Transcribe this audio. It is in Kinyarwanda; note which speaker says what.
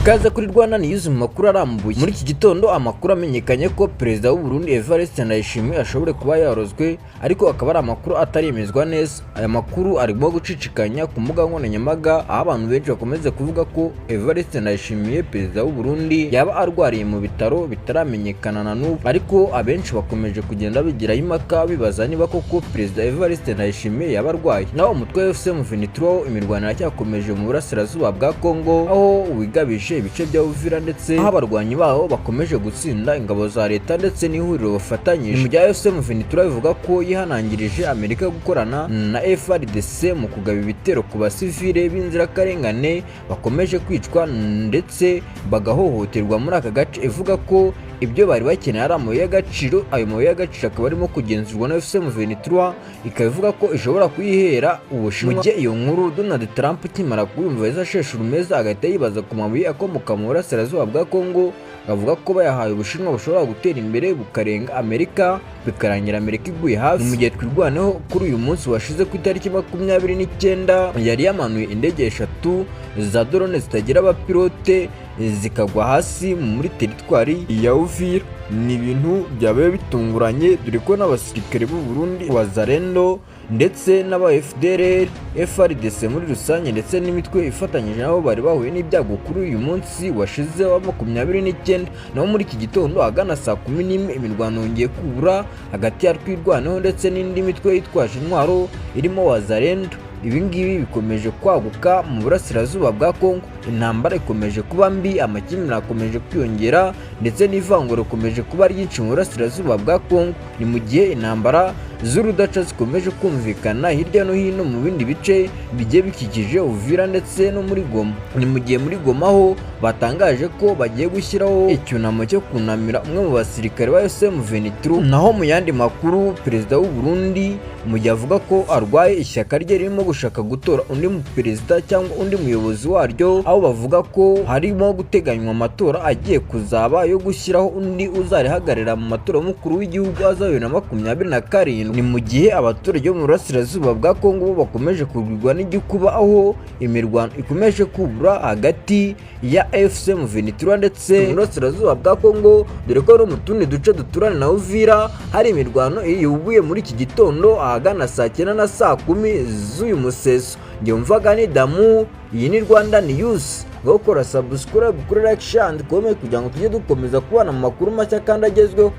Speaker 1: Ikaze kuri Rwanda News mu makuru arambuye. Muri iki gitondo amakuru amenyekanye ko Perezida w'u Burundi Evariste Ndayishimiye ashobora kuba yarozwe, ariko akaba ari amakuru ataremezwa neza. Aya makuru arimo gucicikanya ku mbuga nkoranyambaga, aho abantu benshi bakomeza kuvuga ko Evariste Ndayishimiye, Perezida w'u Burundi, yaba arwariye mu bitaro bitaramenyekana na n'ubu, ariko abenshi bakomeje kugenda bigiraho impaka, bibaza niba koko Perezida Evariste Ndayishimiye yaba arwaye. Naho umutwe wa AFC M23, imirwano iracyakomeje mu burasirazuba bwa Kongo, aho wigabije ibice bya Uvira, ndetse aho abarwanyi bawo bakomeje gutsinda ingabo za leta ndetse n'ihuriro bafatanyije. Mu gihe AFC M23 bivuga ko yihanangirije Amerika gukorana na FARDC mu kugaba ibitero ku basivile b'inzirakarengane bakomeje kwicwa ndetse bagahohoterwa muri aka gace, ivuga ko ibyo bari bakeneye ari amabuye y'agaciro. Ayo mabuye y'agaciro akaba arimo kugenzurwa na AFC M23, ikaba ivuga ko ishobora kuyihera Ubushinwa. Mu gihe iyo nkuru Donald Trump akimara kuyumva yahise ashesha urumeza, agahita yibaza ku mabuye akomoka mu burasirazuba bwa Kongo, avuga ko bayahaye Ubushinwa bushobora gutera imbere bukarenga Amerika, bikarangira Amerika iguye hafi. Mu gihe Twirwaneho kuri uyu munsi washize ku itariki 29 yari yamanuye indege eshatu za drone zitagira abapilote, zikagwa hasi muri teritwari ya Uvira. Ni ibintu byabaye bitunguranye, dore ko n'abasirikare b'u Burundi, Wazalendo ndetse n'aba FDLR, FARDC muri rusange, ndetse n'imitwe ifatanyije nabo bari bahuye n'ibyago kuri uyu munsi washize wa 29. Naho muri iki gitondo ahagana saa 11 imirwano yongeye kubura hagati ya Twirwaneho ndetse n'indi mitwe yitwaje intwaro irimo Wazalendo. Ibi ngibi bikomeje kwaguka mu burasirazuba bwa Kongo. Intambara ikomeje kuba mbi, amakimbirane akomeje kwiyongera, ndetse n'ivangura rikomeje kuba ryinshi mu burasirazuba bwa Kongo. Ni mu gihe intambara z'urudaca zikomeje kumvikana hirya no hino mu bindi bice bigiye bikikije Uvira ndetse no muri Goma. Ni mu gihe muri Goma ho batangaje ko bagiye gushyiraho icyunamo cyo kunamira umwe mu basirikare ba M23. Naho mu yandi makuru, Perezida w'u Burundi mu gihe avuga ko arwaye, ishyaka rye ririmo gushaka gutora undi mu perezida cyangwa undi muyobozi waryo, aho bavuga ko harimo guteganywa amatora agiye kuzaba yo gushyiraho undi uzarihagararira mu matora y'umukuru w'igihugu azaba 2027. Ni mu gihe abaturage bo mu burasirazuba bwa Kongo bo bakomeje kugwirwa n'igikuba, aho imirwano ikomeje kubura hagati ya AFC M23 ndetse mu burasirazuba bwa Kongo, dore ko no mu tundi duce duturana na Uvira hari imirwano yubuye muri iki gitondo ahagana saa 9 na saa 10 z'uyu museso. Njye mvaga ni Damu, iyi ni Rwanda News. Gukora subscribe kuri like, share and comment kugira ngo tujye dukomeza kubana mu makuru mashya kandi agezweho.